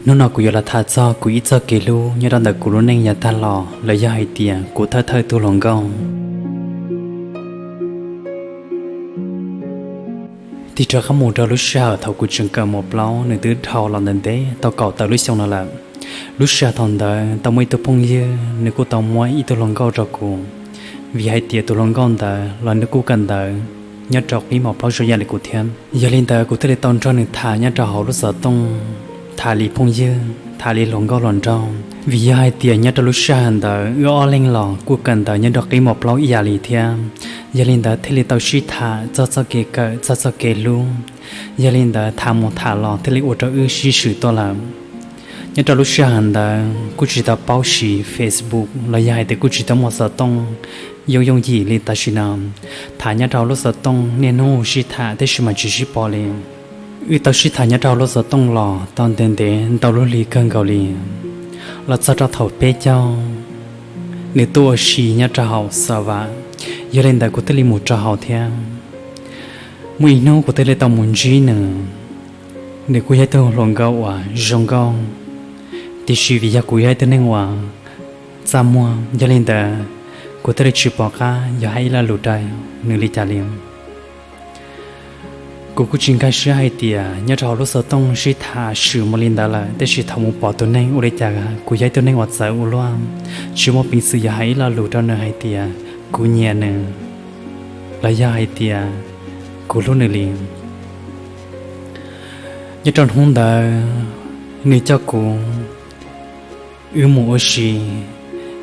Hnub no kuv yuav los tham txog kuv ib txoj kev hlub nyob rau ntawm kuv lub neej yav tag los los yog hais tias kuv thawj thawj tug hluas nkauj. Tig rov qab mus rau lub sij hawm thaum kuv tseem kawm mos plaub, nws twb dhau los ntawm ntev tau kaum tawm lub xyoo no lawm. Lub sij hawm thaum ntawd tau muaj ib tug phooj ywg, nws kuj tau muab ib tug hluas nkauj rau kuv, vim hais tias tus hluas nkauj ntawd los nws kuj kawm ntawv nyob rau qib mos plaub zoo ib yam li kuv thiab. Yog li ntawd kuv thiaj li tau nrog nws tham nyob rau hauv lub xov tooj, tham li phooj ywg, tham li hluas nkauj hluas nraug, vim yog hais tias nyob rau lub sij hawm ntawd wb ob leeg los kuj kawm ntawv nyob rau qib mos plaub ib yam li thiab. Yog li ntawd thiaj li tau sib tham txog txoj kev kawm, txog txoj kev hlub. Yog li ntawd tham mus tham los thiaj li ua rau wb sib swm tuaj lawm. Nyob rau lub sij hawm ntawd kuj tsis tau paub siv Facebook los yog hais tias kuj tsis tau muaj xov tooj yooj yooj yim li tam sim no. Tham nyob rau lub xov tooj niaj hnub sib tham tab sis mas tsis sib pom li. Wb tau sib tham nyob rau lub xov tooj los tau ntev ntev ntau lub hli kawg nkaus li, los txog rau thaum peb caug, nws tuaj ua si nyob rau hauv Xav Vam. Yog li ntawd kuv thiaj li mus rau hauv thiab. Muaj ib hnub kuv thiaj li tau mus ntsib nws. Nws kuj yog ib tug hluas nkauj uas zoo nkauj, tiam sis vim yog kuv yog ib tug neeg uas txaj muag, yog li ntawd kuv thiaj li tsis pom qab yuav hais ib lo lus rau nws li cas li. Kuv kuj tsis nkag siab hais tias nyob rau hauv lub xov tooj sib tham swm mus li ntawd lawm, tab sis thaum mus pom tus neeg ua li cas kuv yog ib tug neeg uas txawv ua luaj, tsis muaj peev xwm yuav hais ib lo lus rau nws hais tias kuv nyiam nws los yog hais tias kuv hlub nws li. Nyob rau hnub ntawd, nws coj kuv, wb mus ua si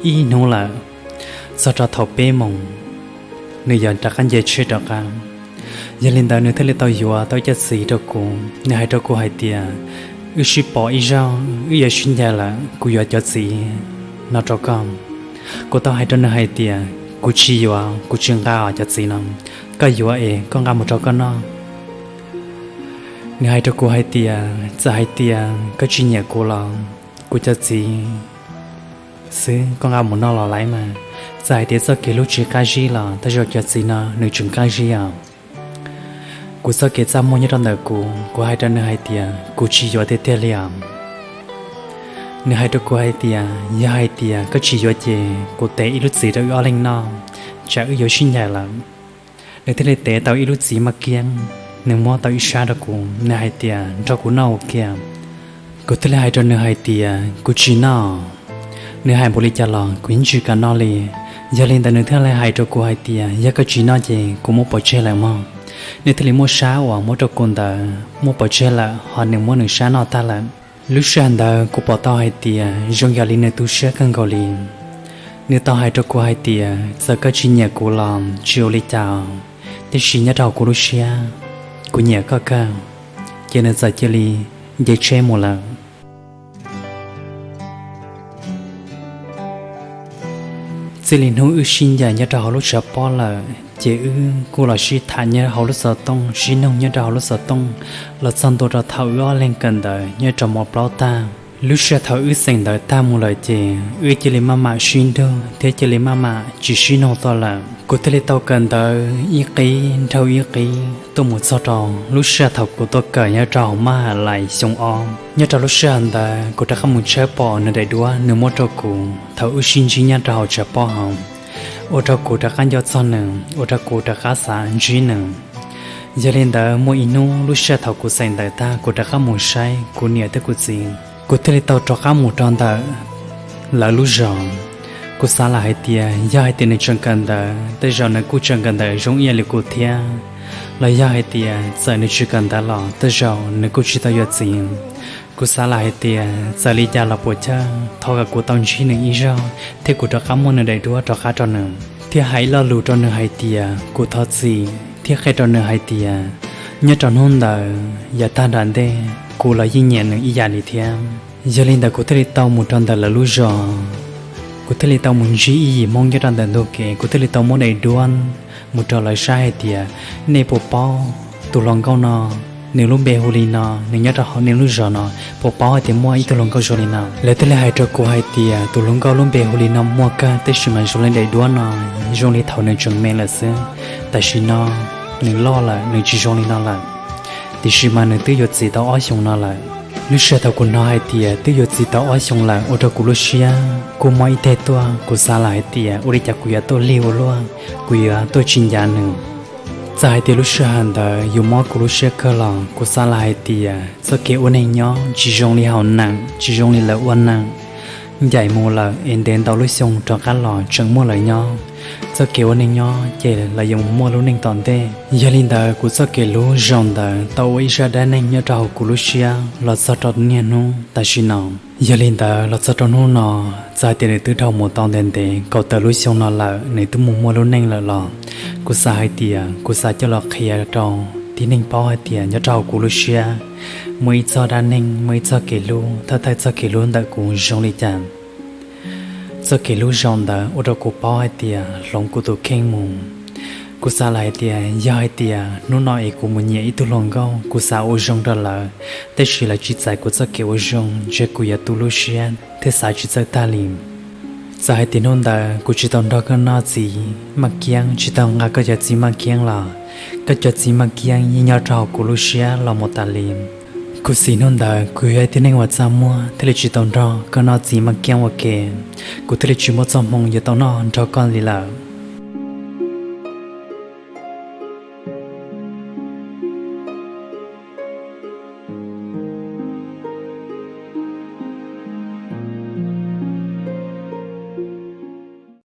ib hnub lawm, txog rau thaum peb moos, nws yuav rov qab nce tsheb rov qab. Yog li ntawd nws thiaj li tau yuav tau ib co txiv rau kuv, nws hais rau kuv hais tias, wb sib pom ib zaug wb yuav sib ncaim lawm, kuv yuav cov txiv no rau koj. Kuv tau hais rau nws hais tias, kuv tsis yuav, kuv tsis nqa os cov txiv no, koj yuav es koj nqa mus rau koj noj. Nws hais rau kuv hais tias, txawm hais tias koj tsis nyiam kuv los kuv cov txiv xwb koj nqa mus noj los laiv mas. Txawm hais tias txoj kev hlub tsis qab zib los tej zaum cov txiv no nws tseem qab zib os. Kuv txoj kev txaj muag nyob rau ntawm kuv, kuv hais rau nws hais tias kuv tsis yuav tiag tiag li os. Nws hais rau kuv hais tias, yog hais tias koj tsis yuav ces kuv tev ib lub txiv rau wb ob leeg noj, tsam wb yuav sib ncaim lawm. Nws thiaj li tev tau ib lub txiv maj kiab, nws muab tau ib sab rau kuv, nws hais tias nrog kuv noj ua kiag. Kuv thiaj li hais rau nws hais tias kuv tsis noj. Nws hais npaum li cas los kuv yeej tsis kam noj li. Yog li ntawd nws thiaj li hais rau kuv hais tias yog koj tsis noj ces kuv muab pov tseg lawm mog. Nws thiaj li muab sab uas muab rau kuv ntawd muab pov tseg lawm, ho nws muab nws sab noj tag lawm. Lub sij hawm ntawd kuv pom tau hais tias zoo yam li nws tu siab kawg nkaus li. Nws tau hais rau kuv hais tias txawm koj tsis nyiam kuv los tsis ua li cas, tiam sis nyob rau kuv lub siab, kuv nyiam koj kawg. Ces nws txawm cia li nce tsheb mus lawm. Txij li hnub wb sib ncaim nyob rau hauv lub tshav pob lawm ces wb kuj los sib tham nyob hauv lub xov tooj, sib nug nyob rau hauv lub xov tooj los txog ntua rau thaum wb ob leeg kawm ntawv nyob rau mos plaub tag. Lub sij hawm thaum wb xeem ntawv tag mus lawm ces wb cia li maj mam sib nrug thiab cia li maj mam tsis sib nug tuaj lawm. Kuv thiaj li tau kawm ntawv ib qib dhau ib qib tuaj mus txog rau lub sij hawm thaum kuv tuaj kawm nyob rau hauv maj ha lais xyoo ob. Nyob rau lub sij hawm ntawd kuv rov qab mus tshawb pom nws daim duab nws muab rau kuv thaum wb sib ntsib nyob rau hauv tshav pob hauv, ua rau kuv rov qab nco txog nws, ua rau kuv rov qab xav ntsib nws. Yog li ntawd muaj ib hnub lub sij hawm thaum kuv xeem ntawv tag kuv rov qab mus saib kuv niam thiab kuv txiv, kuv thiaj li tau rov qab mus rau ntawm lawv lub zos. Kuv xav lawm hais tias yog hais tias nws tseem kawm ntawv, tej zaum nws kuj tseem kawm ntawv zoo ib yam li kuv thiab, los yog hais tias txawm nws tsis kawm ntawv los tej zaum nws kuj tsis tau yuav txiv. Kuv xav lawm hais tias txawm li cas los puas chawj thov kom kuv tau ntsib nws ib zaug thiab kuv rov qab muab nws daim duab rov qab rau nws thiab hais ib lo lus rau nws hais tias kuv thov txim, thiab qhia rau nws hais tias nyob rau hnub ntawd yav tag nram ntej kuv los yeej nyiam nws ib yam li thiab. Yog li ntawd kuv thiaj li tau mus rau ntawm lawv lub zos. Kuv thiaj li tau mus ntsib ib yim Hmoob nyob rau ntawm ntug kev, kuv thiaj li tau muab daim duab mus rau lawv saib hais tias nej puas paub tus hluas nkauj no, nws lub npe hu li no, nws nyob rau hauv nej lub zos no, puas paub hais tias muaj ib tug hluas nkauj zoo li no? Lawv thiaj li hais rau kuv hais tias tus hluas nkauj lub npe hu li no muaj kawg, tab sis mas zoo li daim duab no zoo li thaum nws tseem me lawm xwb. Tam sim no nws loj lawm, nws tsis zoo li no lawm, tiam sis mas nws twb yuav txiv tau ob xyoos no lawm. Lub sij hawm thaum kuv hnov hais tias twb yuav txiv tau ob xyoos lawm ua rau kuv lub siab kuj mob ib teg tuaj, kuv xav lawm hais tias ua li cas kuv yuav tuaj lig ua luaj, kuv yuav tuaj tsis ncav nws. Txawm hais tias lub sij hawm ntawd yuav mob kuv lub siab kawg los kuv xav lawm hais tias txoj kev ua neeg nyob tsis zoo li haus neem, tsis zoo li lawv ua neem. Ncaim mus lawm es ntev ntau lub xyoo rov qab los tseem muaj lawv nyob. Txoj kev ua neeg nyob ces lawv yuav mus muaj lub neej tom ntej. Yog li ntawd kuv txoj kev hlub zoo ntawd tau ua ib zaj dab neeg nyob rau hauv kuv lub siab los txog rau niaj hnub tam sim no. Yog li ntawd los txog rau hnub no, txawm hais tias nws twb dhau mus tau ntev ntev kaum tawm lub xyoo no lawm, nws twb mus muaj lub neej lawm los kuv xav hais tias kuv xav coj los qhia rau tib neeg paub hais tias nyob rau hauv kuv lub siab muaj ib txoj dab neeg, muaj ib txoj kev hlub, thawj thawj txoj kev hlub ntawm kuv zoo li cas. Txoj kev hlub zoo ntawd ua rau kuv paub hais tias hloov kuv tus kheej mus. Kuv xav lawm hais tias yog hais tias hnub no es kuv mus nyiam ib tug hluas nkauj, kuv xav ua zoo rau lawv, tab sis lawv tsis txais kuv txoj kev ua zoo, ntshe kuv yuav tu lub siab thiab xav tsis txawj tag li. Txawm hais tias hnub ntawd kuv tsis tau nrog koj noj txiv maj kiab, tsis tau nqa koj cov txiv maj kiab los, koj cov txiv maj kiab yeej nyob rau hauv kuv lub siab los mus tas li. Khuv xim hnub ntawd kuv yog ib tug neeg uas txaj muag thiaj li tsis tau nrog koj noj txiv maj kiab ua ke, kuv thiaj li tsis muaj txoj hmoo yuav tau noj nrog koj li lawm.